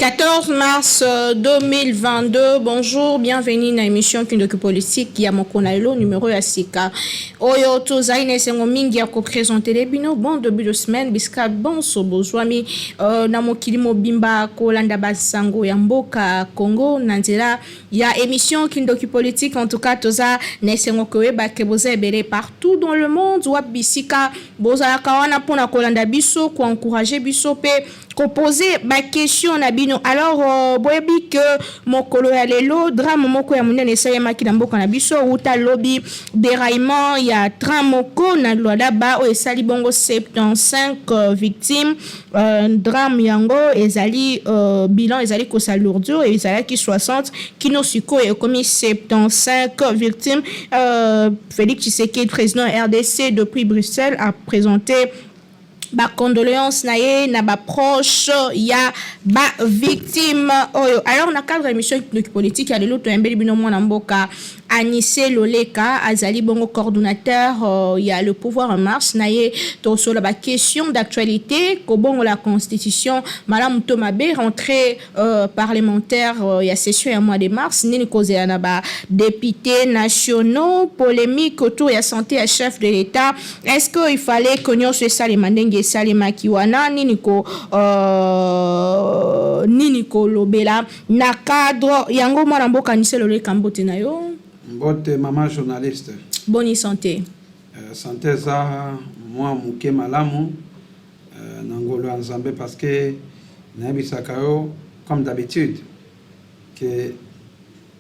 14 mars 2022, bonjour, bienvenue na émission Kindoki Politique ya mokolo na lelo, numéro ya sika oyo. Tozali na esengo mingi ya koprésenter bino bon début de semaine bisika bonso bozwami na mokili mobimba kolanda basango ya mboka Congo na nzela ya émission Kindoki Politique. En tout cas, toza na esengo koyeba ke boza ebele partout dans le monde, wapi bisika bozalaka wana mpona kolanda biso, koencourager biso mpe koposer baquestion na bino. Alors, boyebi ke mokolo ya lelo, drame moko ya monene esalemaki na mboka na biso wuta lobi, déraillement ya train moko na Lualaba oyo esali bongo 75 victimes. Drame yango ezali, bilan ezali kos'alourdir. Ezalaki 60, kino sikoyo ekomi 75 victimes. Félix Tshisekedi, président RDC, depuis Bruxelles, a présenté bacondoléance na ye na baproche ya bavictime oyo. Alors, na cadre ya émission Kindoki Politique ya lelo, toyambeli bino mwana mboka Anise Loleka, azali bongo coordonnateur ya Le Pouvoir en Marche. Na ye tosola baquestion d'actualité: kobongola constitution, malamu to mabe? Rentrée parlementaire ya session ya mois de mars, nini kozela na badéputé nationaux? Polémique autour ya santé ya chef de l'État, est-ce que il fallait que nyonso esalema ndenge esalemaki wana? Nini kolobela na cadre yango? Mwana mboka Anise Loleka, mbote na yo. Mbote, mama journaliste. Boni santé? Santé eza mwa moke malamu, na ngolo ya Nzambe, parce que nayebisaka yo comme d'habitude ke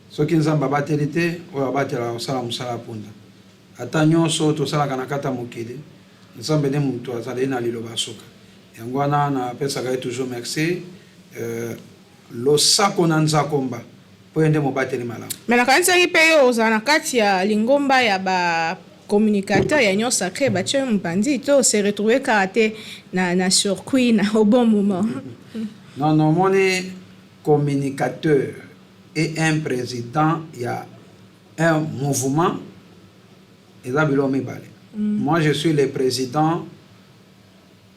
soki Nzambe abateli te, oyo abatelaka kosala mosala ya mpunda. Ata nyonso tosalaka na kati ya mokili, Nzambe nde moto azali na liloba suka. Yango wana napesaka ye toujours merci, losako na Nzakomba, mpo ye nde mobateli malamu. Me nakanisaki mpe yo ozala na kati ya lingomba ya bacommunicateur ya Union Sacrée, batie yo mopanzi to se retrouver kaka te na circuit na au bon moment? Non, non, omoni, communicateur et un président ya un mouvement eza biloko mibale. Moi, je suis le président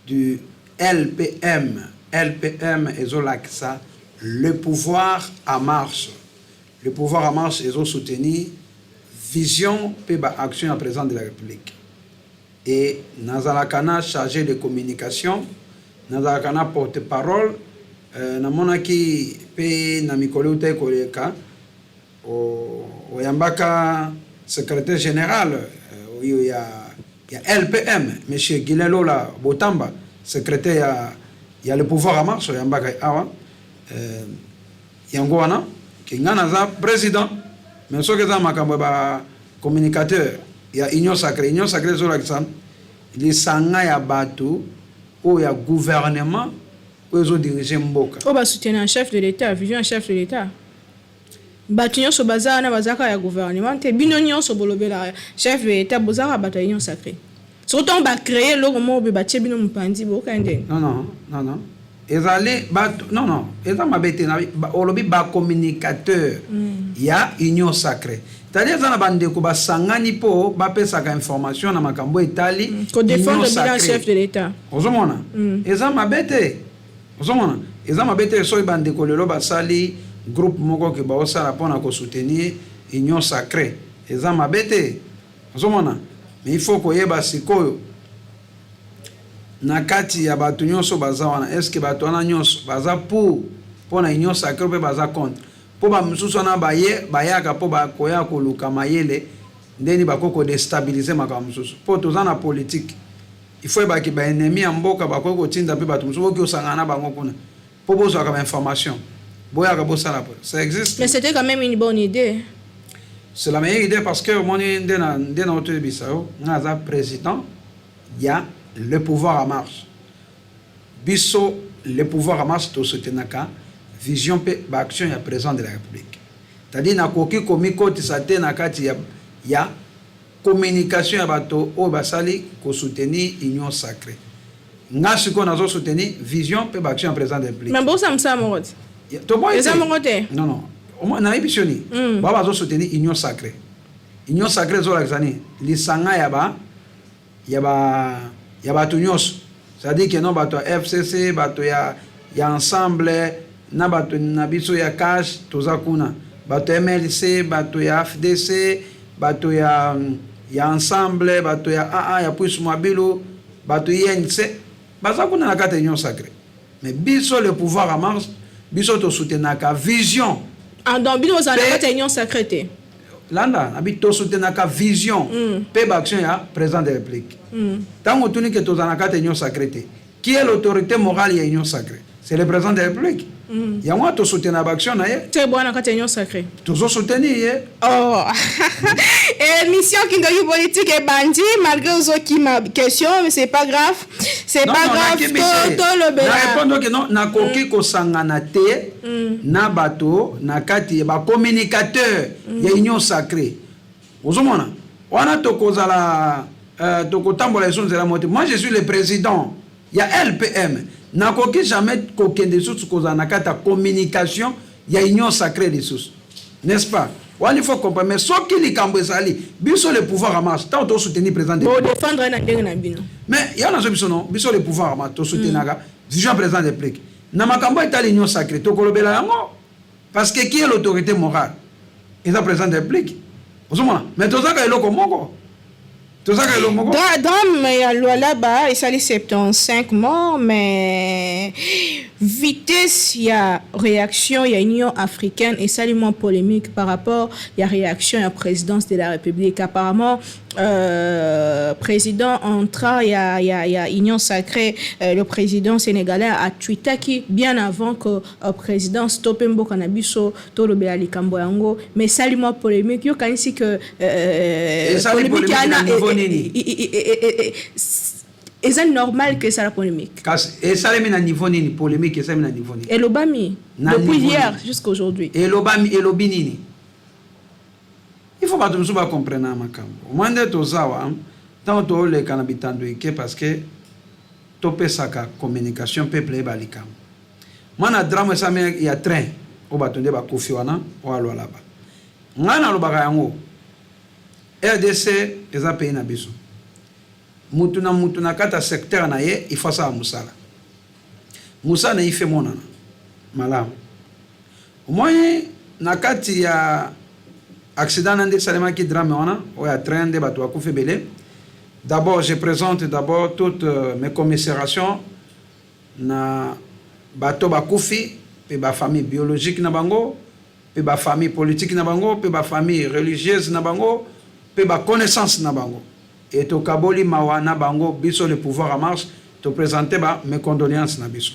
du LPM. LPM ezolakisa Le Pouvoir en Marche. Le Pouvoir en Marche ezosoutenir vision mpe baaction ya président de la République, et nazalaka na chargé de communication, nazalaka na porte parole. Namonaki mpe na mikolo euta ekoleka, oyambaka secrétaire général oyo ya LPM, monsieur Guilin Lola Botamba, secrétaire ya Le Pouvoir en Marche, oyambaka awa. Yango wana ke ngai naza président, mais soki eza makambo ya bacommunicateur ya Union Sacrée, Union Sacrée ezolakisa lisanga ya bato oyo ya gouvernement oyo ezodirige mboka. Oyo basoutenir chef de l'État, vision ya chef de l'État. Bato nyonso baza wana bazaka ya gouvernement te. Bino nyonso bolobelaka chef de l'État, bozaka bato ya Union Sacrée. Soki ntango bacréer eloko moko boye, batie bino mopanzi, boyoka ndenge? Non, non, non, non, ezali bato, non, non, eza mabe te. Olobi bacommunicateur ya Union Sacrée, c'est-à-dire eza na bandeko basangani mpo bapesaka information na makambo etali Kodéfendre bilan chef de l'État. Ozomona, eza mabe te. Ozomona, eza mabe te. Soki bandeko lelo basali groupe moko ke baosala mpona kosoutenir Union Sacrée, eza mabe te. Ozomona, mais il faut koyeba sikoyo na kati ya bato nyonso baza wana, est ce que bato wana nyonso baza pour mpona Union Sacrée mpe baza contre? Mpo bamosusu wana baye bayaka mpo bakoya koluka mayele ndeni bakoki kodéstabiliser makambo mosusu. Mpo toza na politique, il faut ebaki baennemi ya mboka bakoki kotinda mpe bato mosusu, boki osangana na bango kuna mpo bozwaka bainformation, boyaka bosala po ça existe. Mais c'était quand même une bonne idée. C'est la meilleure idée, parce que omoni nde na otoyebisa yo, nga aza président ya Le Pouvoir en Marche. Biso Le Pouvoir en Marche, tosoutenaka vision mpe baaction ya président de la République, c'est-à-dire nakoki komikotisa te na kati ya communication ya bato oyo basali kosoutenir Union Sacrée. Nga sikoyo nazosoutenir vision mpe baaction ya président de la République. Mais bosala mosala moko te. Toboyi. Eza moko te. Non, non, nayebi biso nini. Bao bazosoutenir Union Sacrée. Union Sacrée ezolakisa nini? Lisanga ya bato nyonso, c'est-à-dire ke non, bato ya FCC, bato ya Ensemble. Na bato na biso ya cash toza kuna, bato ya MLC, bato ya AFDC, bato ya Ensemble, bato ya AA ya Puis Mwabilu, bato INC baza kuna na kati ya Union sacrée. Mais biso, le pouvoir en marche, biso tosoutenaka vision. Ah, donc bino bozala na kati ya Union sacrée te? Landa, nabi tosoutenaka vision mpe baaction ya président de République. Ntango otuni ke tozala na kati ya Union sacrée te, qui est l'autorité morale ya Union sacrée? C'est le président de la République. Yango wana tosoutenaka baaction na ye. Te, bwana kati ya Union sacrée. Tozosoutenir ye. Oh, émission Kindoki politique ebandi. Malgré ozokima question, mais c'est pas grave, c'est pas grave, tolobela. Narépondre ke non, nakoki kosangana te na bato na kati ya bacommunicateur ya Union sacrée. Ozomona wana, tokozala tokotambola eso nzela moko te. Moi, je suis le président ya LPM, nakoki jamais kokende lisusu kozala na kati ya communication ya Union sacrée lisusu, n'est-ce pas? Wana il faut comprendre. Mais soki likambo ezali, biso le pouvoir en marche, ntango tosoutenir président de Bodéfendre na ndenge na bino. Mais ya nazo biso non, biso le pouvoir en marche tosoutenaka vision président de République. Na makambo etali Union sacrée, tokolobela yango, parce que qui est l'autorité morale? Eza président de République. Ozomona, mais tozaka eloko moko, tozaka eloko moko. Drame ya Lualaba esali 75 morts, mais vitesse ya réaction ya Union africaine esali mwa polémique par rapport ya réaction ya présidence de la République. Apparemment, président entrant ya Union sacrée, le président sénégalais a tweetaki bien avant que président stoppe mboka na biso tolobela likambo yango, mais esali mwa polémique. Yokanisi que polémique wana eza normal que esala polémique? Kasi esalemi na niveau nini? Polémique esalemi na niveau nini? Elobami depuis hier jusqu'à aujourd'hui. Elobami, elobi nini? Il faut bato mosusu bacomprendre makambo. Omwa nde tozawa ntango tooleka na bitando eke, parce que topesaka communication, peuple eyeba likambo. Mwana drame esalami ya train oyo, bato nde bakufi wana oyo alwalaba, ngai nalobaka yango: RDC eza pays na biso. Mutu na mutu na kati ya secteur na ye, il faut asala mosala, mosala na ye ife monana malamu. Omoni, na kati ya accident na nde esalemaki, drame wana oyo ya train nde bato bakufi ebele, d'abord je présente d'abord toutes mes commisérations na bato bakufi mpe bafamille biologique na bango, mpe bafamille politique na bango, mpe bafamille religieuse na bango, mpe baconnaissance na bango. E tokaboli mawa na bango. Biso le pouvoir en marche toprésente ba mes condoléances na biso.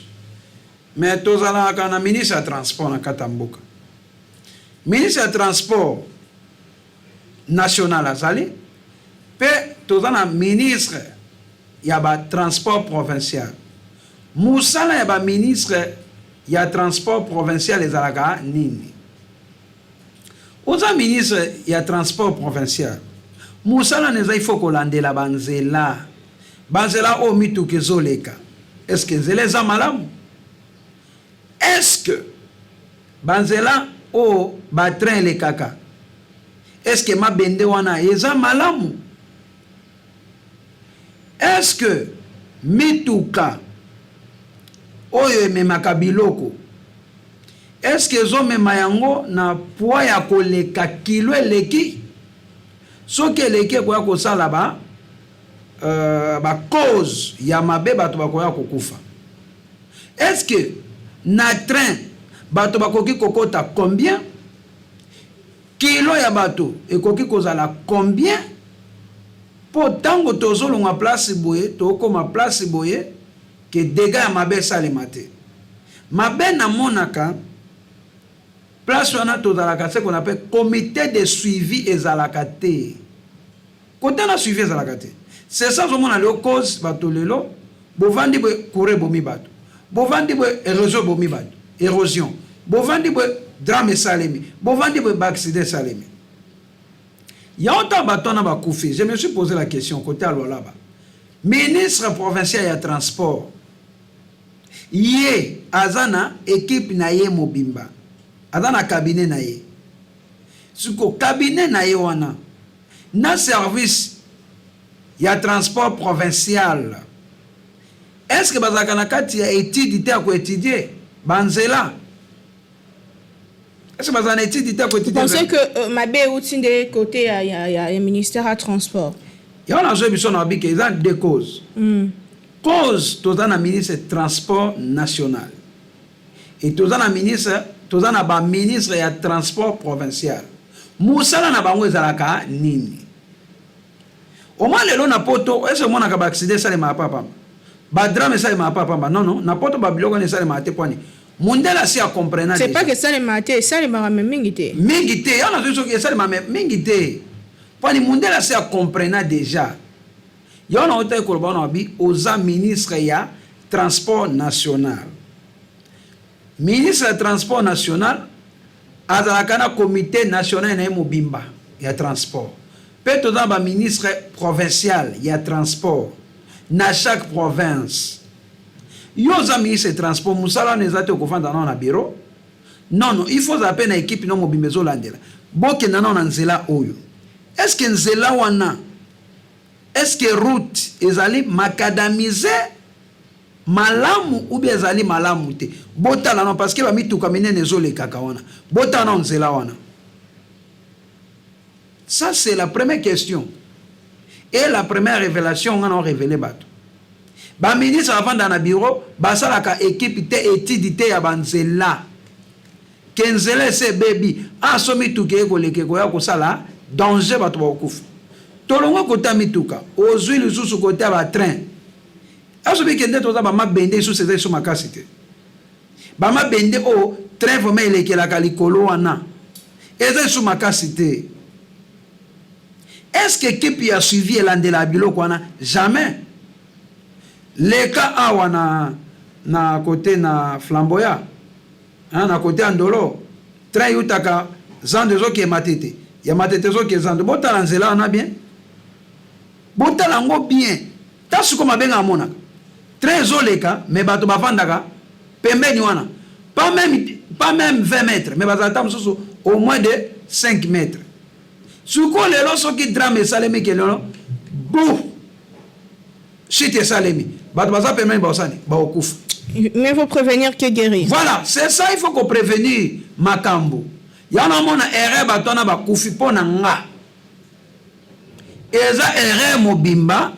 Mais tozalaka na ministre ya transport na kati ya mboka. Ministre ya transport national azali, mpe toza na ministre ya batransport provincial. Mosala ya baministre ya transport provincial ezalaka nini? Oza ministre ya transport provincial, mosala na eza ifo kolandela banzela, banzela oyo mituka ezoleka. Est-ce nzela eza malamu? Est-ce banzela oyo batrain elekaka, est-ce mabende wana eza malamu? Est-ce mituka oyo ememaka biloko, est-ce ezomema yango na poids ya koleka kilo eleki? Soki eleki, ekoya kosala ba bacause ya mabe, bato bakoya kokufa. Est-ce na train bato bakoki kokota combien? Kilo ya bato ekoki kozala combien? Mpo ntango tozolongwa place boye, tokóma place boye, ke dégâts ya mabe esalema te. Mabe namonaka place wana, tozalaka se kona mpe comité de suivi ezalaka te. Kote na suivi ezalaka te. C'est ça, ozomona lelo cause bato lelo bovandi boye, courant ebomi bato, bovandi boye, érosion ebomi bato, érosion, bovandi boye, drame esalemi, bovandi boye, baaccident esalemi. Yango ntango bato wana bakufi, je me suis posé la question: côté ya Lualaba, ministre provincial ya transport, ye aza na équipe na ye mobimba, aza na cabinet na ye. Siko cabinet na ye wana na service ya transport provincial, est ce que bazalaka na kati ya étude te ya koétudier banzela? Est ce que bazala na étude te? Vous pensez que mabe euti nde côté ya ministère ya transport? Yango nazoyebi biso na babike, eza deux causes. Cause, toza na ministre transport national et toza na ministre, toza na baministre ya transport provincial. Mosala na bango ezalaka nini? Omwa lelo na Poto, ese omonaka baaccident esalemaka papamba, badrame esalemaka papamba? Non, non, na Poto babiloko wana esalemaka te. Pwani mondele asi acomprena. C'est pas que esalemaka te, esalemaka mais mingi te. Mingi te. Yango nazoi, soki esalemaka mais mingi te, pwani mondele asi acomprena déjà. Yango na otaki koloba wana, babi oza ministre ya transport national. Ministre ya transport national azalaka na comité national na ye mobimba ya transport, mpe toza na baministre provincial ya transport na chaque province. Yo oza ministre ya transport, mosala wana eza te okofanda nao na bureau. Non, non, il faut ozala mpe na équipe no mobimba ezolandela. Bokenda nao na nzela oyo, est ce que nzela wana, est ce que route ezali macadamisé malamu ou bien ezali malamu te? Botala nao, parce que bamituka minene ezolekaka wana. Botala nao nzela wana. Ça, c'est la première question et la première révélation nga na révélé bato. Baministre bavanda na bureau, basalaka équipe te, étude te ya banzela, ke nzela ese ebebi, aso mituka ekoleka, ekoya kosala danger, bato bakokufa. Tolongwe kota mituka, ozwi lisusu kote ya batrain. Asobi nde toza bamabende lisusu, eza lisusu makasi te. Bamabende oyo train vraiment elekelaka likolo wana eza lisusu makasi te. Est ce que équipe ya suivi elandela biloko wana? Jamais. Leka awa na côté na Flamboya, hein, na côté ya Ndolo, train eutaka zando ezokee Matete, ya Matete ezokee zando. Botala nzela wana bien, botala yango bien. Ta sikoyo mabenga amonaka train ezoleka, mais bato bavandaka pembeni wana, pas même 20 mètres, mais bazala ta mosusu au moins de 5 mètres. Sikoyo lelo soki drame esalemi, ke lelo bu chute esalemi, bato baza pembeni baosani bakokufa. Mieux vaut prévenir que guérir. Voilà, c'est ça, il faut koprévenir makambo. Yango namona erreur, bato wana bakufi, mpo na nga eza erreur mobimba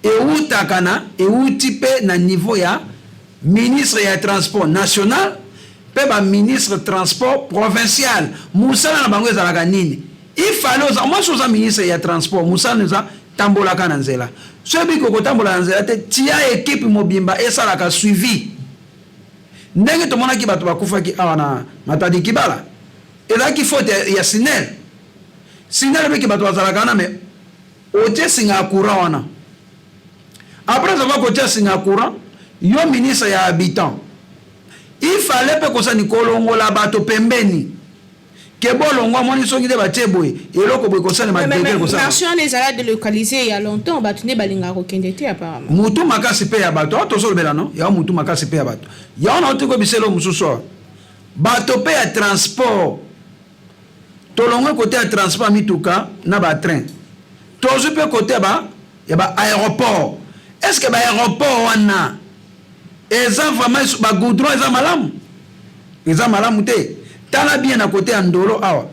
ewutaka na ewuti mpe na niveau ya ministre ya transport national mpe baministre transport provincial. Mosala na bango ezalaka nini? Ifale oza mwasi, oza ministre ya transport, mosala eza tambolaka na nzela. Soki kokotambola na nzela te, tia équipe mobimba esalaka suivi. Ndenge tomonaki bato bakufaki awa na Matadi Kibala, ezalaki faute ya SNEL. SNEL ebeki bato bazalaka wana, mais otie singa ya courant wana. Après avoir kotia singa ya courant, yo ministre ya habitant, il fallait mpe kosani kolongola bato pembeni, ke bolongwa. Amoni soki nde batie boye, eloko boye kosalema. Marché wana ezala délocalisé il y a longtemps, bato nde balingaka kokende te apparemment. Mutu makasi mpe ya bato awa tozolobela, no yango mutu makasi mpe ya bato yango na oti kobisela mosusu awa. Bato mpe ya transport, tolongwe côté ya transport ya mituka na batrain, tozwi mpe côté ya ba aéroport. Est ce que baaéroport wana eza vraiment bagoudron eza malamu? Eza malamu te. Tala bien na côté ya Ndolo awa,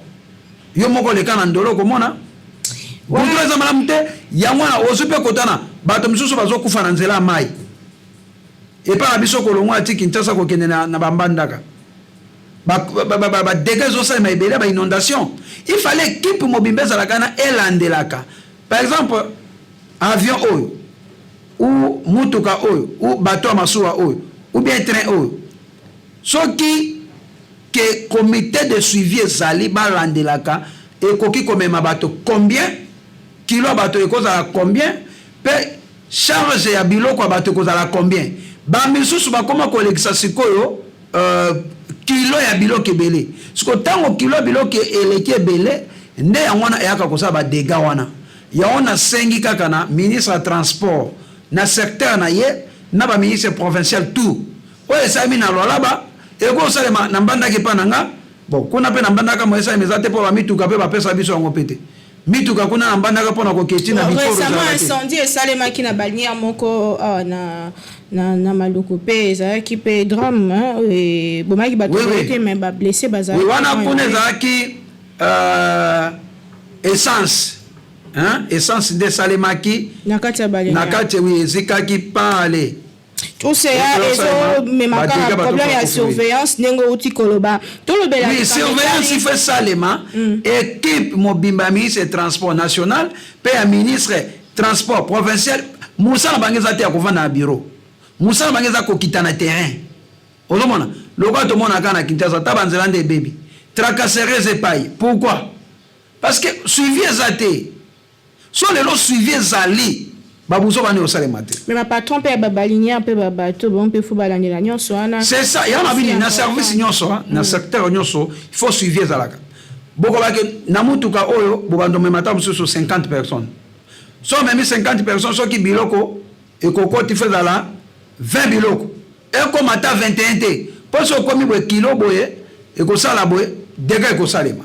yo moko oleka na Ndolo, okomona goudron eza malamu te. Yango wana ozwi mpe kotana bato mosusu bazokufa na nzela ya mai epai na biso, kolongwa ati Kinshasa kokende na bambandaka, badégâts ezosalema ebele, bainondation. Il fallait équipe mobimba ezalaka na elandelaka. Par exemple avion oyo ou mutuka oyo ou bateau ya masuwa oyo ou bien train oyo, soki ke comité de suivi ezali, balandelaka ekoki komema bato combien, kilo ya bato ekozala combien, mpe charge ya biloko ya bato ekozala combien. Bamisusu bakóma kolekisa sikoyo kilo ya biloko ebele. Siko ntango kilo ya biloko eleki ebele, nde yango wana eyaka kosala badégâts wana. Yango nasengi kaka na ministre ya transport na secteur na ye na baministre provincial, tout oyo esalemi na Lualaba ekoki kosalema na Mbandaka epa na nga. Bon, kuna mpe na Mbandaka mo esalemi eza te, mpo bamituka mpe bapesa biso yango mpe te. Mituka kuna na Mbandaka mpona koketi na bikoro. Récemment, incendie esalemaki na balinière moko awa na Maluku, mpe ezalaki mpe drame, ebomaki bato te, mais bablessé bazalaki. Wana kuna ezalaki essence, hein? Essence nde esalemaki. Na kati ya balinière. Na kati, oui, ezikaki pale. Oseya ezomemaka na problème ya surveillance, ndenge outi koloba, tolobela. Oui, surveillance il faut esalema. Équipe mobimba ya ministre transport national mpe ya ministre transport provincial, mosala bango eza te ya kovanda na bureau, mosala bango eza kokita na terrain. Ozomona lokola tomonaka na Kinshasa, ta banzela nde ebebi, tracasserie eza epai. Pourquoi? Parce que suivi eza te. So lelo suivi ezali, babuzo bani osalema te. Mais bapatron mpe ya babalinière mpe babato bango mpe faut balandela nyonso wana. C'est ça, yango na bini na service nyonso, na secteur nyonso, il faut suivi ezalaka. Bokolaki na mutuka oyo bobanda omema ata mosusu 50 personnes. So omemi 50 personnes, soki biloko ekokoti, faut ezala 20 biloko, ekoma ata 21 te, mpo so okomi boye kilo boye, ekosala boye, dégâts ekosalema.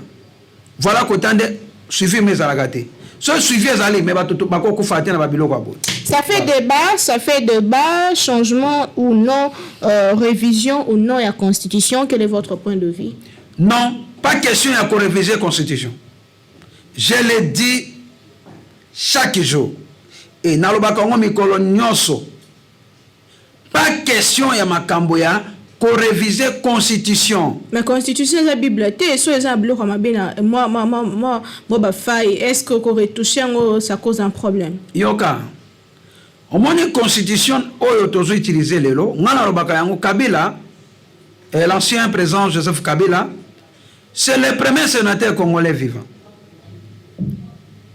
Voilà, kota nde suivi ma ezalaka te. So suivi ezali, mais bato bakokufa te na babiloko ya boye. Ça fait débat, ça fait débat, changement ou non, révision ou non ya constitution. Quel est votre point de vue? Non, pas question ya koréviser constitution. Je le dis chaque jour et nalobaka yango mikolo nyonso: pas question ya makambo ya koréviser constitution. Mais constitution eza bible te. So eza na biloko ya mabe na mwa bafaille, est ce que koretouche yango, ça cause un problème? Yoka, omoni constitution oyo tozo utiliser lelo, ngai nalobaka yango, Kabila, l'ancien président Joseph Kabila, c'est le premier sénateur congolais vivant.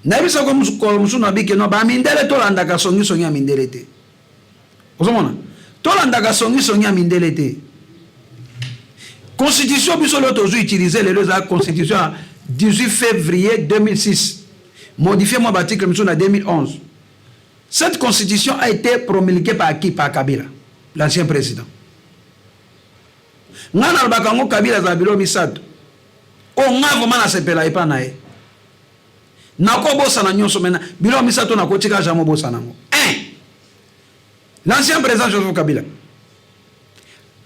Nayebisako mokolo mosusu na bikeno bamindele, tolandaka songisongi ya mindele te. Ozomona, tolandaka songisongi ya mindele te. Constitution biso lelo tozo utiliser lelo eza constitution ya 18 février 2006, modifié mwa baarticle mosusu na 2011. Cette constitution a été promulguée par qui? Par Kabila, l'ancien président. Ngai nalobaka yango, Kabila azala bilo misato oyo ngai vraiment nasepela epa na ye. Nakobosana nyonso mena biloko misato nakotika jamais obosana yango. Un, l'ancien président Joseph Kabila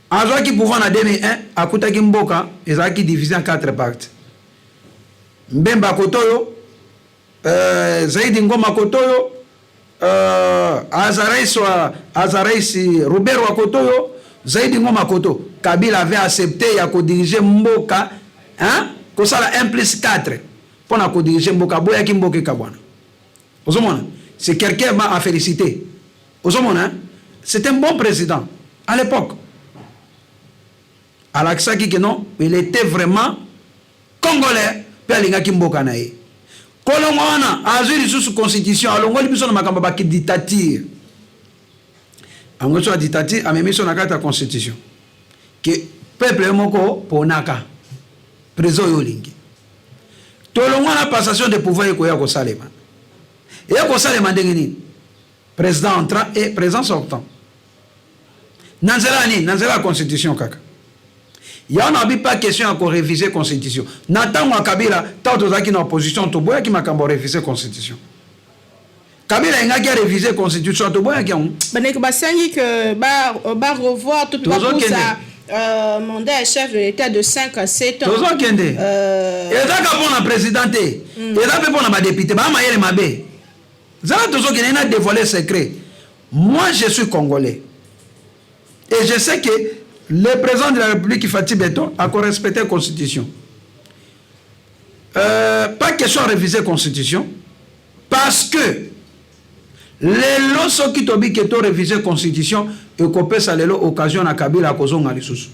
azwaki pouvoir na 2001, akutaki mboka ezalaki divisé en quatre parties: Mbemba kote oyo, Zaidi Ngoma kote oyo, Azarais Ruberwa kote oyo, Zaidi Ngoma koto. Kabila avait accepté ya kodiriger mboka, hein? Kosala 1 plus 4 mpona kodiriger mboka. Aboyaki mboka ekabwana. Ozomona, c'est quelqu'un m'a à féliciter. Ozomona, hein? C'est un bon président à l'époque. Alakisaki ke non, il était vraiment congolais mpe alingaki mboka na ye. Kolongwa wana, azwi lisusu constitution, alongoli biso na makambo ya bakidictature yango. So ya dictature, amemi biso na kati ya constitution ke peuple moko ponaka président oyo olingi. Tolongwa na passation de pouvoir ekoya kosalema, eye kosalema ndenge nini? Président entrant et président sortant. Na nzela ya nini? Na nzela ya constitution kaka. Yango na bi pas question ya koréviser constitution. Na ntango ya Kabila, ntango tozalaki na opposition, toboyaki makambo ya réviser constitution. Kabila alingaki aréviser constitution, toboyaki yango. Bandeko basengi ke ba revoir to mpe bapusa mandat ya chef de l'État de 5 à 7 ans. Tozokende. Ezaka mpona président te, eza mpe mpona badéputé. Baa mayele mabe zala. Tozokende na dévoiler secret. Moi, je suis congolais et je sais que le président de la République, Fatshi Béton, a respecté la constitution. Pas question de réviser la constitution, parce que lelo soki tobi ke to réviser constitution, ekopesa lelo occasion na Kabila akozonga lisusu.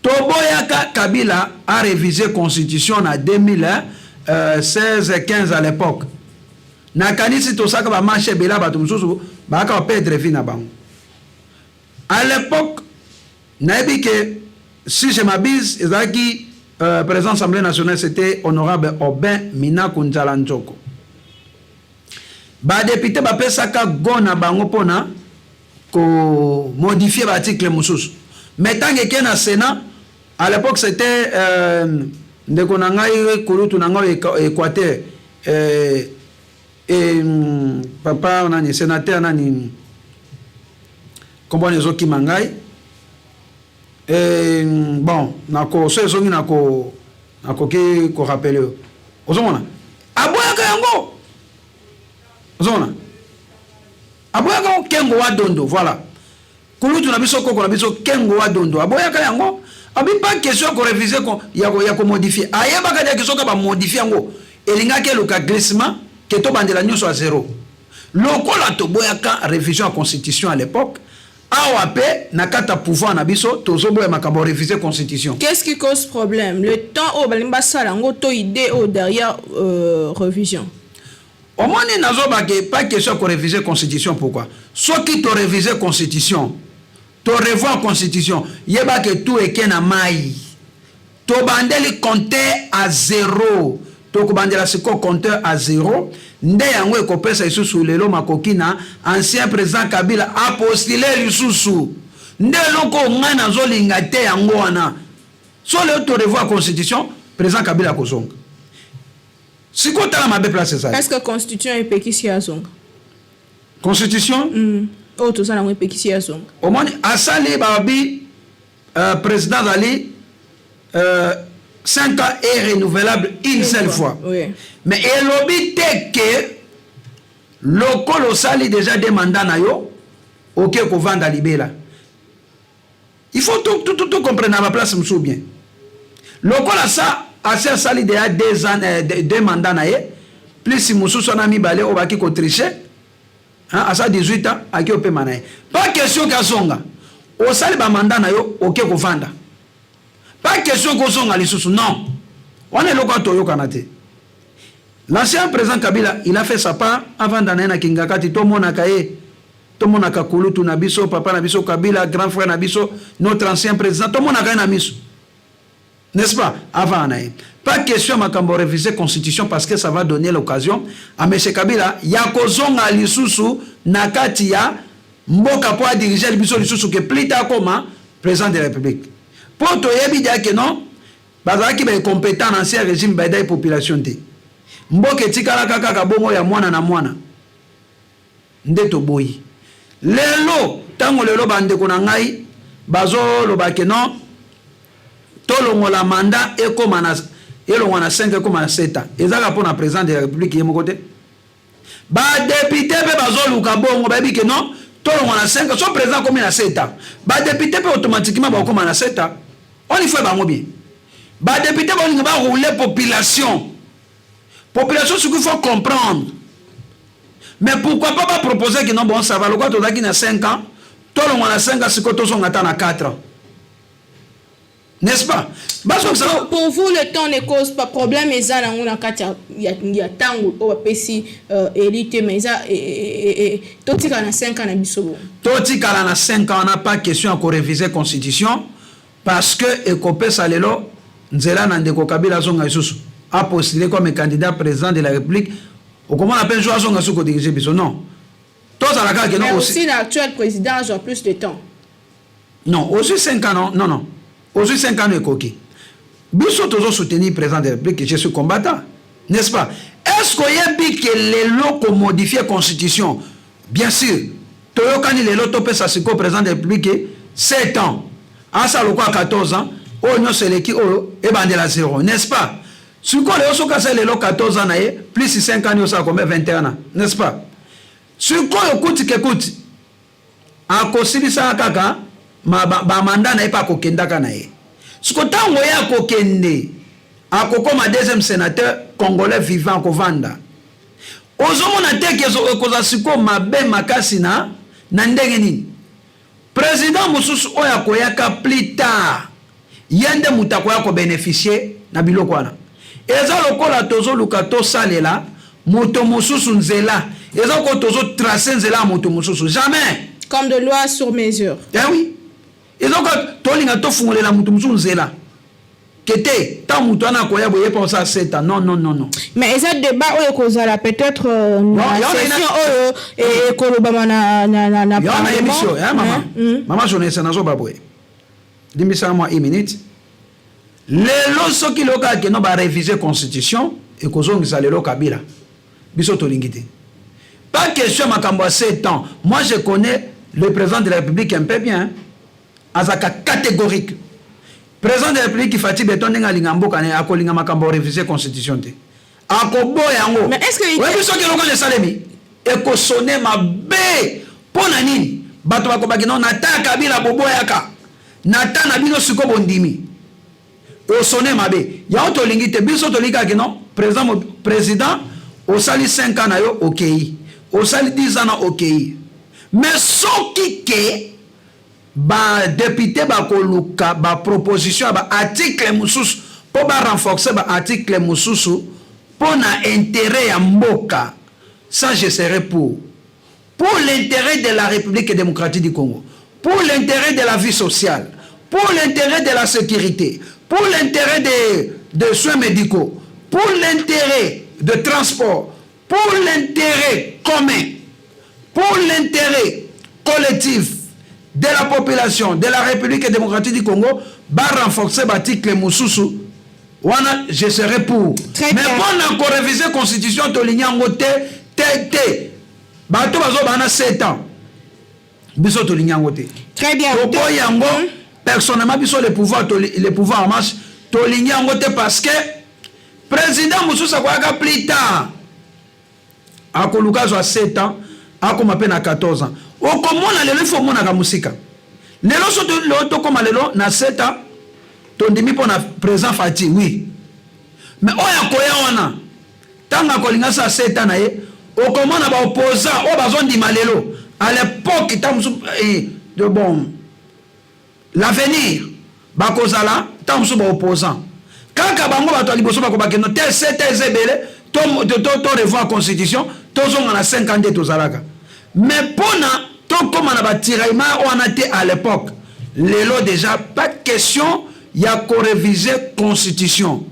Toboyaka Kabila a réviser constitution na 2016 15. À l'époque, nakanisi tosaka bamarche ebele, bato mosusu bayaka baperdre vie na bango. À l'époque, nayebi ke, si je m'abuse, ezalaki président Assemblée nationale, c'était honorable Aubin Minaku Nzala Nzoko. Badéputé bapesaka go na bango mpona komodifier baarticle mosusu, mais ntango eke na Sénat, à l'époque c'était Ndeko na ngai, kulutu na ngai Équateur, papa nani, sénateur nani, kombo wana ezokima ngai. Bon, nako so ezongi, nako nakoki korappeler yo. Ozomona, aboyaka yango. Ozomona, aboyaka yango. Kengo wa Dondo, voilà, kulutu na biso, koko na biso Kengo wa Dondo aboyaka yango. Abi pas question ya koréviser, ya komodifier. Ayebaka diaki soki bamodifier yango, elingaki eluka glissement ke tobandela nyonso ya zéro. Lokola toboyaka révision ya constitution à l'époque, awa mpe na kati ya pouvoir na biso tozoboya makambo ya réviser constitution. Qu'est-ce qui cause problème? Le temps oyo balingi basala yango to idée oyo derrière révision? Omoni, nazobake pas question ya koréviser constitution. Pourquoi? Soki toréviser constitution, torevoir constitution, yebake tout eke na mai, tobandeli compteur à zéro. Tokobandela sikoyo compteur à zéro. Nde yango ekopesa lisusu lelo makoki na ancien président Kabila apostuler lisusu. Nde eloko ngai nazolinga te yango wana. So lelo torevoir constitution, président Kabila akozonga. Sikoyo tala mabe place ezali. Est ce que constitution epekisi azonga? Constitution? Oyo toza nango epekisi azonga? Omoni, asali babi président azali 5 ans est renouvelable une seule fois. Mais elobi te ke lokola osali déjà deux mandats na yo, oke kovanda libela. Il faut tout, tout, tout, tout comprendre na baplace mosusu bien. Lokola sa asi asali déjà 2 ans, deux mandats na ye, plus mosusu wana mibale oyo baki kotricher, asa 18 ans, aki opema na ye. Pas question ke azonga. Osali bamandats na yo, oke kovanda, pas question kozonga lisusu. Non, wana eloko ato toyokana te. L'ancien président Kabila, il a fait sa part. Avanda na ye na Kingakati, tomonaka ye, tomonaka kulutu na biso, papa na biso Kabila, grand frère na biso, notre ancien président, tomonaka ye na miso, n'est-ce pas? Avant na ye, pas question makambo réviser constitution, parce que ça va donner l'occasion à M. Kabila ya kozonga lisusu na kati ya mboka mpo adirige biso lisusu, ke plus tard akoma président de la République. Mpo toyebi dia ke non, bazalaki baincompétent na ancien régime, baedaki population te. Mboka etikalaka kaka bongo ya mwana na mwana. Nde toboyi lelo. Ntango lelo bandeko na ngai bazoloba ke non, tolongola mandat, ekóma na elongwa na 5, ekóma na 7 ans, ezaka mpo na président de la République ye moko te. Badéputés mpe bazoluka bongo. Bayebi ke non, tolongwa na 5, so président akomi na 7 ans, badéputés mpe automatiquement bakokóma na 7 ans. On il faut bango bien. Badéputés baolinga barouler population. Population, ce qu'il faut comprendre, mais pourquoi pas baproposer ke non, bon, ça va, lokola tozalaki na 5 ans, tolongwa na 5 ans, sikoyo tozonga ata na 4 ans, n'est-ce pas? Pour vous, le temps ne cause pas problème. Eza nango na kati ya ntango oyo bapesi eli te, mais eza totikala na 5 ans na biso bo. Totikala na 5 ans wana. Pas question ya koréviser constitution, parce que ekopesa lelo nzela na ndeko Kabila azonga lisusu, apostuler comme candidat président de la République. Okomona mpe jour azonga soki kodiriger biso. Non, tozala kaka ke non. Aussi l'actuel président azwa plus de temps. Non, ozwi 5 ans, non, non, non, ozwi 5 ans ekoki. Biso tozosoutenir président de la République. Je suis combattant, n'est-ce pas? Est ce que oyebi ke lelo komodifier constitution, bien sûr toyokani lelo topesa sikoyo président de la République 7 ans, asala lokola 14 ans oyo nyonso eleki, oyo ebandela 0, n'est-ce pas? Sikoyo lelo soki asali lelo 14 ans na ye plus 5 ans, nyonso akombe 21 ans, n'est-ce pas? Sikoyo kuti ke kuti akosilisaka kaka bamandats na ye mpe akokendaka na ye. Siko ntango ye akokende, akokoma deuxième sénateur congolais vivant akovanda. Ozomona te ke ekozala sikoyo mabe makasi na ndenge nini? Président mosusu oyo akoyaka plus tard, ye nde moto akoya kobénéficier na biloko wana. Eza lokola tozoluka tosalela moto mosusu nzela, eza lokola tozotracer nzela ya moto mosusu. Jamais. Comme de loi sur mesure. Eh oui, eza lokola tolinga tofungolela moto mosusu nzela ke te, ntango moto wana akoya boye mpa osala 7 ans. Non, non, non, non. Mais eza débat oyo ekozala peut-être na session oyo ekolobama na Yo nayebi yo, mama, mama journaliste, nazoba boye, limbisaka mwa une minute. Lelo soki lelo kaka keno baréviser constitution, ekozongisa lelo Kabila. Biso tolingi te. Pas question ya makambo ya 7 ans. Moi, je connais le président de la République un peu bien. Azaka catégorique, président de la République Fatshi Béton. Ndenge alinga mboka na ye, akolinga makambo ya réviser constitution te, akoboya yango. Mais est-ce que- Oyebi, soki eloko wana esalemi, ekosone mabe. Mpo na nini? Bato bakobaki no na ta ya Kabila, boboyaka na ta na bino, siko bondimi, osone mabe. Yango tolingi te. Biso tolingi kaka no président, président osali 5 ans na yo, okei, osali 10 ans na okei. Mais soki ke badéputé bakoluka baproposition ya baarticle mosusu mpo barenforcer baarticle mosusu mpo na intérêt ya mboka, ça, je serai pour. Pour l'intérêt de la République démocratique du Congo, pour l'intérêt de la vie sociale, pour l'intérêt de la sécurité, pour l'intérêt de soins médicaux, pour l'intérêt de transport, pour l'intérêt commun, pour l'intérêt collectif de la population de la République démocratique du Congo, ba renforcer baarticle mosusu wana, je serai pour. Très Mais bien. mpona koréviser constitution, tolingi yango te, te, te. Bato bazoba na 7 ans, biso tolingi yango te. Très bien. Toboyi yango personnellement. Biso le pouvoir en marche, tolingi yango te, parce que président mosusu akoyaka plus tard, akoluka azwa 7 ans, akóma mpe na 14 ans. Okomona lelo, ifo omonaka mosika. Lelo so lelo tokóma lelo na 7 ans, tondimi mpo na président Fatshi, oui. Mais oyo akoya wana, ntango akolinga sa 7 ans na ye, okomona baopposant oyo bazondima lelo, à l'époque, ntango mosusu de bon l'avenir, bakozala ntango mosusu baopposant kaka bango. Bato ya liboso bakobakendo te 7 eza ebele, to revoir constitution, tozonga na 5 ans nde tozalaka. Mais mpona tokóma na batiraillement wana te à l'époque, lelo déjà pas question ya koréviser constitution.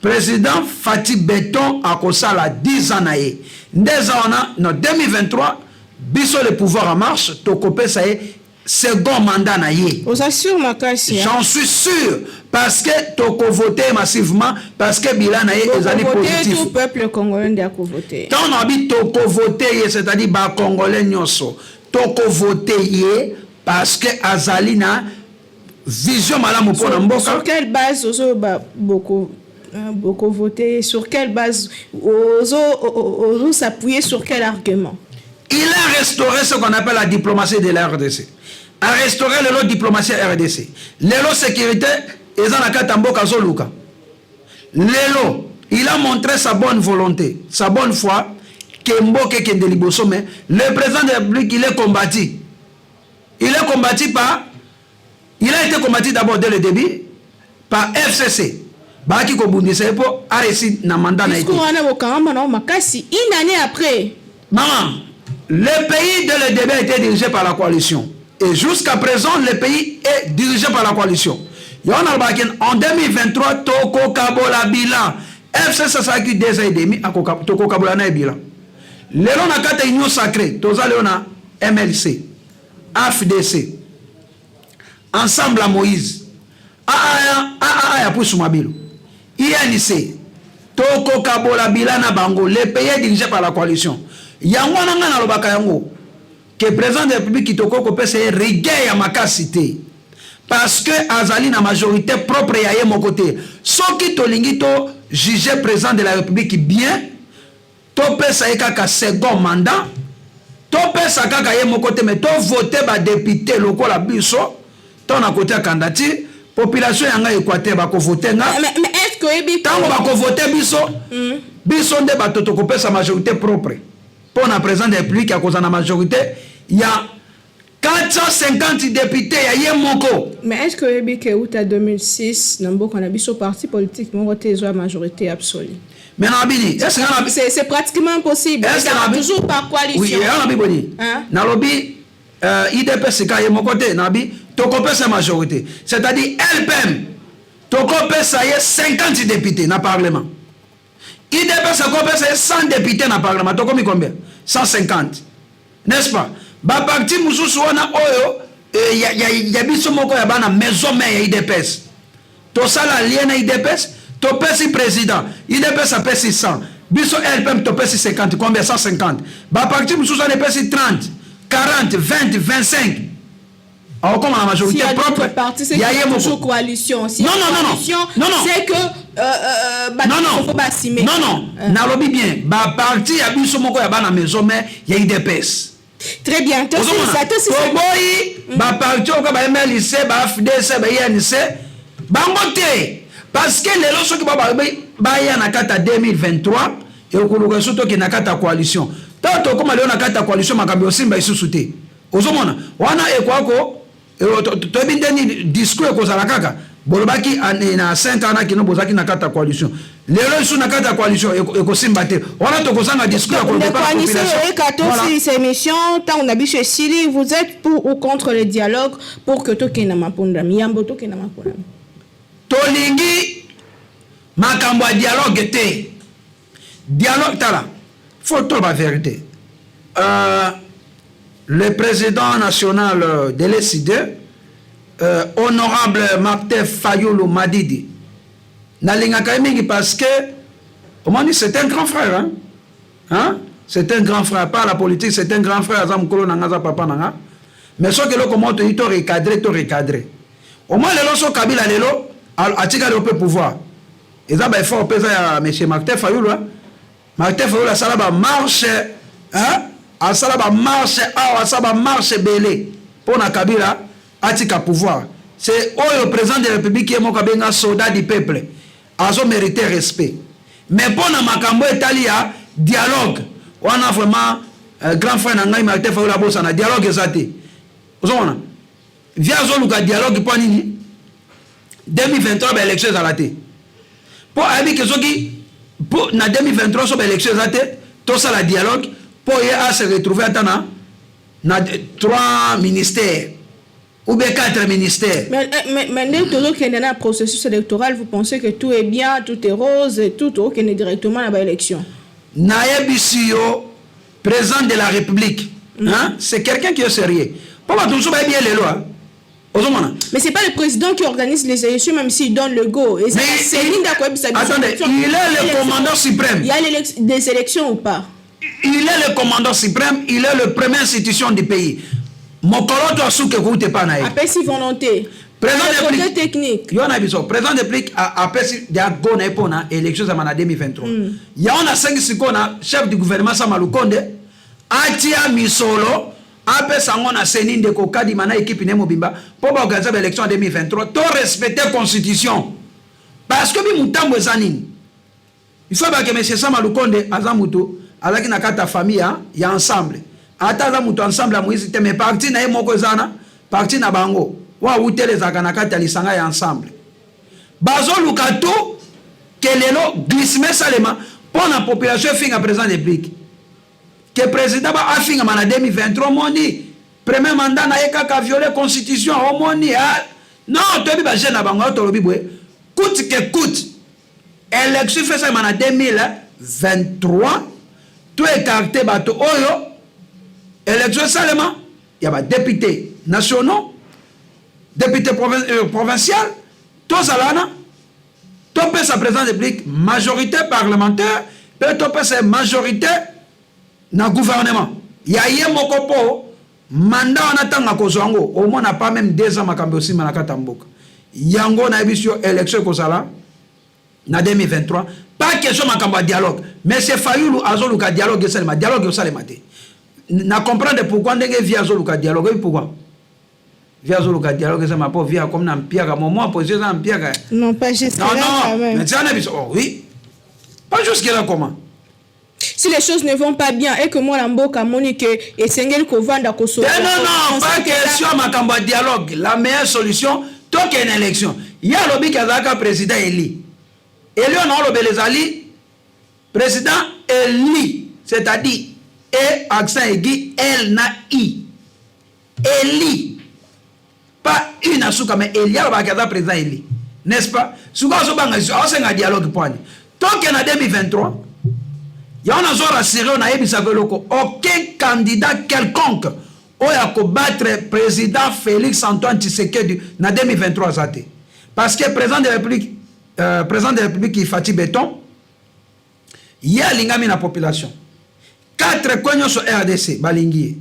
Président Fatshi Béton akosala 10 ans na ye nde eza wana na 2023. Biso le pouvoir en marche, tokopesa ye second mandat na ye. Oza sûr makasi, hein? J'en suis sûr, parce que tokovote massivement, parce que bilan na ye ezali Bokovote positif. Tout peuple congolais nde akovote. Ntango na bi tokovote ye, c'est-à-dire bacongolais nyonso tokovote ye, parce que azali na vision malamu mpo na mboka. Sur quelle base ozoba boko bokovote? Sur quelle base ozo s'appuyer sur quel argument? Il a restauré ce qu'on appelle la diplomatie de la RDC, a restauré lelo diplomatie ya RDC. Lelo sécurité eza na kati ya mboka, azoluka. Lelo il a montré sa bonne volonté, sa bonne foi ke mboka ekende liboso. Mais le président de la République, il est combattu. Il est combattu par il a été combattu d'abord dès le début par FCC. Baaki kobundisa ye mpo aréussi na mandat na ye te. Discours wana bokangama nango makasi une année après. Maman, le pays dès le début a été dirigé par la coalition. Et jusqu'à présent, le pays est dirigé par la coalition. Yango nalobaki, en 2023, tokokabola bilan. FCC asalaki 2 ans et demi, tokokabola na ye bilan. Lelo na kati ya Union sacrée, toza lelo na MLC, AFDC, Ensemble à Moïse, AAA, AAA ya Pusu Mabilo, INC, tokokabola bilan na bango. Le pays est dirigé par la coalition. Yango wana ngai nalobaka yango ke président de la République, tokoki kopesa ye rigueur ya makasi te, parce que azali na majorité propre ya ye moko te. Soki tolingi to juger président de la République bien, topesa ye kaka second mandat, topesa kaka ye moko te, mais tovote badéputé lokola biso to na kote ya candidature. Population ya ngai Équateur bakovote nga. Mais est ce que oyebi Ntango bakovote biso, biso nde bato tokopesa majorité propre mpo na président de la République. Akozala na majorité ya 450 député ya ye moko. Mais est ce que oyebi ke uta 2006 na mboka na biso, parti politique moko te ezwa majorité absolue? Mais na bini, est ce que na C'est pratiquement impossible. Est-ce que Ezala toujours par coalition. Oui, ya na bi boni. Hein? Nalobi UDPS ka ye moko te, nabi tokopesa majorité, c'est-à-dire LPM tokopesa ye 50 députés na parlement, UDPS akopesa ye 100 députés na parlement, tokomi combien? 150, n'est-ce pas? Baparti mosusu wana oyo ya biso moko ya bana maison mère ya UDPS. Tosala lien na UDPS, topesi président, UDPS apesi 100, biso LPM topesi 50, combien? 150. Baparti mosusu wana epesi 30, 40, 20, 25, akokoma na majorité propre. Ya ye moko coalition. Si non, non, non, non, non, c'est que non, non, non, non, nalobi bien, baparti ya biso moko ya bana maison mais ya UDPS. Très bien. Toboyi baparti oyo ba MLC, ba FDC, ba INC, bango te, parce que lelo soki baya na kati ya 2023, ekoluka so tokende na kati ya coalition. Ntango tokóma lelo na kati ya coalition, makambo osimba lisusu te. Ozomona wana ekwako, toyebi ndeni discours ekozala kaka bolobaki na 5 ans kino bozalaki na kati ya coalition. Lelo lisusu na kati ya coalition ekosimba te, wana tokozanga discours ya koloba. Tosilisa émission, ntango na biso esili. Vous êtes pour ou contre le dialogue pour que tokende na mapondami, yambo tokende na mapondami? Tolingi makambo ya dialogue te. Dialogue, tala, faut toloba vérité. Le président national de l'ECD, honorable Martin Fayulu Madidi, nalingaka ye mingi parce que omoni, c'est un grand frère, hein? Hein? C'est un grand frère par la politique, c'est un grand frère, aza mokolo na nga, aza papa na nga. Mais soki eloko moko toyi, to recadre, to recadre. Omoi lelo so Kabila lelo atikali mpe pouvoir, eza baeffort mpe eza ya monsieur Martin Fayulu. Martin Fayulu asala bamarche, asala bamarche awa, asala bamarche ebele mpo na Kabila atika pouvoir. C'est oyo président de la République ye moko abenga soldat du peuple, azomérite respect. Mais mpo na makambo etali ya dialogue wana, vraiment, grand frère na ngai Martin Fayulu abosana, dialogue eza te. Ozomona vie azoluka dialogue mpo nini? 2023 baélection ezala te, mpo ayebi ke soki mpo na 2023 so baélection eza te, tosala dialogue mpo ye ase retrouve ata na trois ministères ou bien quatre ministères. Mais dès que dans le processus électoral, vous pensez que tout est bien, tout est rose, et tout okende directement à l'élection? Nayebisi yo, président de la République, hein, c'est quelqu'un qui est sérieux. Po bato mosusu bayebi ye lelo, hein. Ozomona. Mais c'est pas le président qui organise les élections, même s'il donne le go. Et c'est Attendez, il est le commandant suprême. Il y a des élections ou pas? Il est le commandant suprême, il est le première institution du pays. Mokolo to asuki ekouti epa na ye. Apesi volonté. Président de technique. Yo na biso, président de république apesi dia go na ye mpona élection ezama na 2023. Yango nasengi sikoyo na chef du gouvernement Sama Lukonde atia misolo, apesa yango na CENI, ndeko Kadima na équipe ne mobimba, mpo baorganize baélection ya 2023, to respecte constitution. Parce que bi mutambo eza nini? Il faut bake monsieur Sama Lukonde aza mutu azalaki na kati ya famille ya Ensemble. Ata aza moto Ensemble ya Moïse te, mais parti na ye moko eza na parti na bango wa awutela, ezalaka na kati ya lisanga ya Ensemble. Bazoluka to ke lelo glissement esalema mpo na population efinga président de république, ke président ba afingama na 2023. Omoni premier mandat na ye kaka viole constitution, omoni. Non, toyebi bajeune na bango. Oyo tolobi boye, coûte que coûte, élection faut esalema na 2023. To écarte bato oyo, élection esalema ya badéputé nationaux, député provincial. Tozala wana, topesa président de république majorité parlementaire mpe topesa majorité na gouvernement ya ye moko, mpo mandat wana ntango akozwa yango, omona pas même 2 ans, makambo osima na kati ya mboka. Yango nayebi yo, élection ekozala na 2023. Pas question makambo ya dialogue. Monsieur Fayulu azoluka dialogue esalema, dialogue esalema te. Na comprendre pourquoi ndenge vie azoluka dialogue. Oyebi pourquoi vie azoluka dialogue esalema? Mpo vie akomi na mpiaka, momo position eza na mpiaka. Non, pas jusque là. Non, non, mais tia na biso. Oh oui, pas jusque là comment? Si les choses ne vont pas bien et que moi mboka moni que esengeli kovanda kosola. Non, non, pas question makambo ya dialogue. La meilleure solution, tokende élection. Ye alobi ke azalaka président élu. Élu oyo naolobela ezali président élu, c'est-à-dire e accent aigu, L na I, élu, pas une asuka, mais élu. Alobaka aza président élu, n'est-ce pas? Sikoyo azobanga, aosenga dialogue mpo ani tokende na 2023. Yango nazo rassurer oyo, nayebisaka eloko: aucun candidat quelconque oyo akobattre président Félix Antoine Tshisekedi na 2023 aza te. Parce que président de la République, président de la République Fatshi Béton, ye alingami na population. Quatre coins nyonso RDC balingi ye.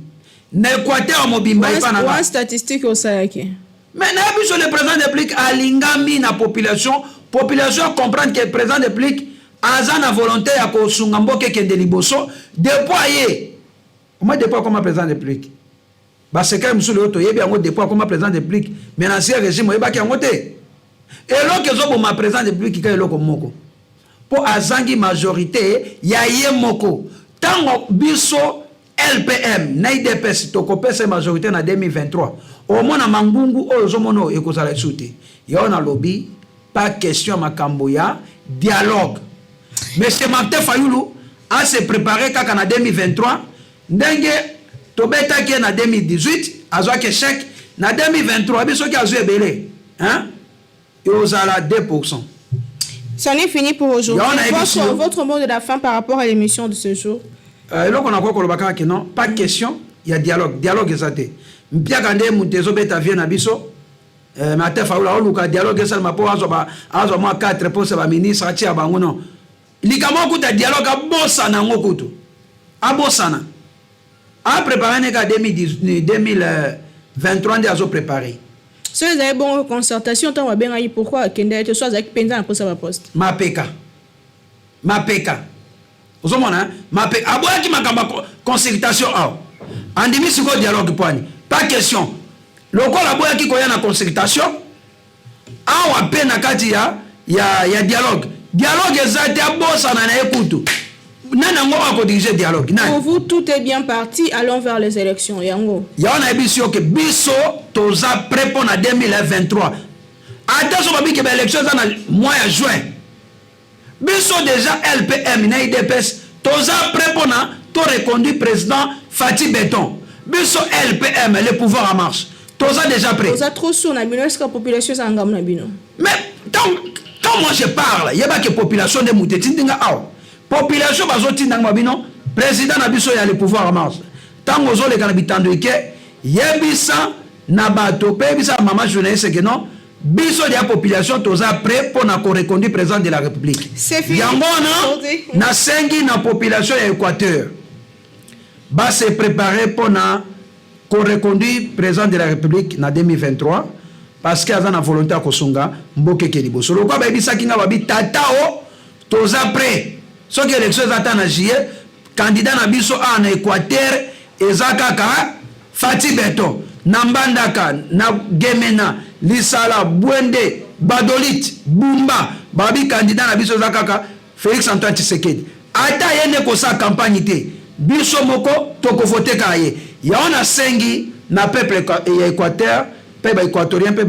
Na Équateur mobimba epa na nga. Statistique osalaki. Mais nayebi biso, le président de la République alingami na population. Population comprendre que président de la République aza na volonté ya kosunga mboka ekende liboso. Depuis aye omoi, depuis akoma président de la République, basecret mosusu oyo toyebi yango depuis akoma président de la République, mais na ancien régime oyebaki yango te. Eloko ezoboma président de la République ka eloko moko, mpo azangi majorité ya ye moko. Ntango biso LPM na UDPS tokopesa majorité na 2023, omona mangungu oyo ozomona oyo ekozala esu te. Yo nalobi, pas question ya makambo ya dialogue. Monsieur Martin Fayulu ase préparé kaka na 2023. Ndenge tobetaki ye na 2018, azwaki échec. Na 2023, bi soki azwi ebele, hein, eozala 2. C'en est fini pour aujourd'hui. Votre mot de la fin par rapport à l'émission de ce jour? Eloko nakoki koloba kaka ke non, pas question ya dialogue. Dialogue eza te. Mpiaka nde moto ezobeta vie na biso. Martin Fayulu aoluka dialogue esalema mpo azwa mwa 4 poste, baministre atia bango. Non, likambo okuta dialogue, abosana yango kutu, abosana. Aprépare ne ka 2023 nde azoprépare. So ezali bongo concertation, ntango babengaki, pourquoi akende te? So azalaki mpenza na mposa baposte? Mapeka, mapeka, ozomona mapeka. Aboyaki makambo ya consultation awa, andimi sikoyo dialogue poani. Pas question. Lokola aboyaki koya na consultation awa, mpe na kati ya dialogue, dialogue eza te, abosana na ye kutu. Nani yango akodirige dialogue? Nani? Pour vous, tout est bien parti, allons vers les élections, yango. Yango nayebi yo ke biso toza prêt mpo na 2023. Ata so babiki baélection eza na mois ya juin, biso déjà LPM na UDPS toza prêt mpona to reconduire président Fatshi Béton. Biso LPM, le pouvoir en marche, toza déjà prêt. Oza trop sûr na bino. Est ce que population eza ngambo na bino? Mais quand moi je parle, yebaki population nde moto etindinga awa. Population bazotindanga babino, président na biso ya le pouvoir en marche, ntango ozoleka na bitando eke, yebisa na bato mpe yebisa mama journaliste ke non, biso ya population toza prêt mpo na koreconduire président de la République. Yango wana nasengi na population ya Équateur base préparer mpo na koreconduire président de la République na 2023, parce que aza na volonté ya kosunga mboka eke liboso. Lokola bayebisaki nga, babi tata o toza prêt. Soki élection eza ata na juillet, candidat na biso awa na Équateur eza kaka Fatshi Béton. Na Mbandaka, na Gemena, Lisala, Boende, Gbadolite, Bumba, babi candidat na biso eza kaka Félix Antoine Tshisekedi. Ata ye nde kosala campagne te, biso moko tokovote kaka ye. Yango nasengi na peuple ya Équateur mpe baéquatorien mpe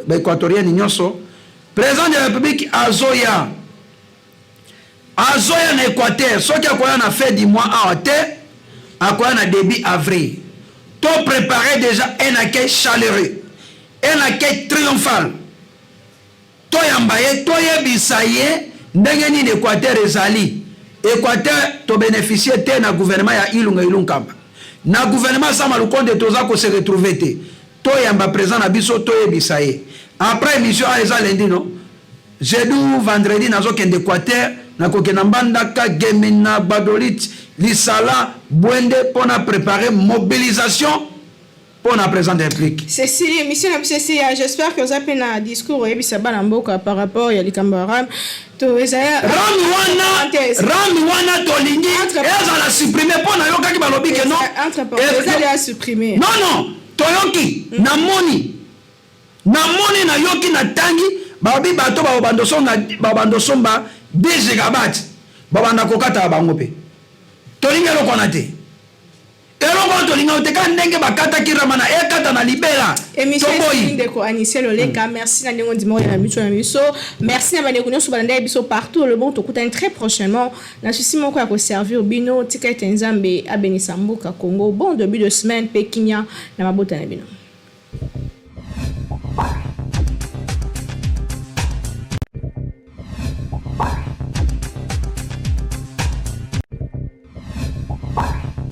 baéquatorienne nyonso, président de la République azoya, azoya na Équateur. Soki akoya na fin du mois awa te, akoya na début avril. To préparer déjà un accueil chaleureux, un accueil triomphal. Toyamba ye, toyebisa ye ndenge nini Équateur ezali. Équateur tobénéficie te na gouvernement ya Ilunga Ilunkamba, na gouvernement Sama Lukonde, toza kose retrouver te. Toyamba président na biso, toyebisa ye. Après émission awa, eza lundi, no, jeudi ou vendredi, nazokende Équateur. Nakokenda Mbandaka, Gemena, Gbadolite, Lisala, Boende, mpona préparer mobilisation mpo na président de République. Cécile, émission na biso esi. J'espère que oza mpe na discours oyebisa bana mboka par rapport ya likambo ya RAM. To ezali RAM wana, RAM wana tolingi ezala supprime, mpo nayokaki balobi ke non. Ezali ya supprime. Non, toyoki, namoni, namoni, nayoki, natangi, balobi bato babando somba 10 gigabyte, babanda kokata bango. Mpe tolingi eloko wana te. Eloko wana tolingi te. Kaka ndenge bakataki RAM na ekata na libela. Émission ndeko Anicet Loleka, merci na ndenge ondima oyo na biso na biso. Merci na bandeko nyonso balanda biso partout le bon. Tokutani très prochainement na susi moko ya koservir bino. Tika ete Nzambe abenisa mboka Congo. Bon début de semaine mpe kimia na mabota na bino.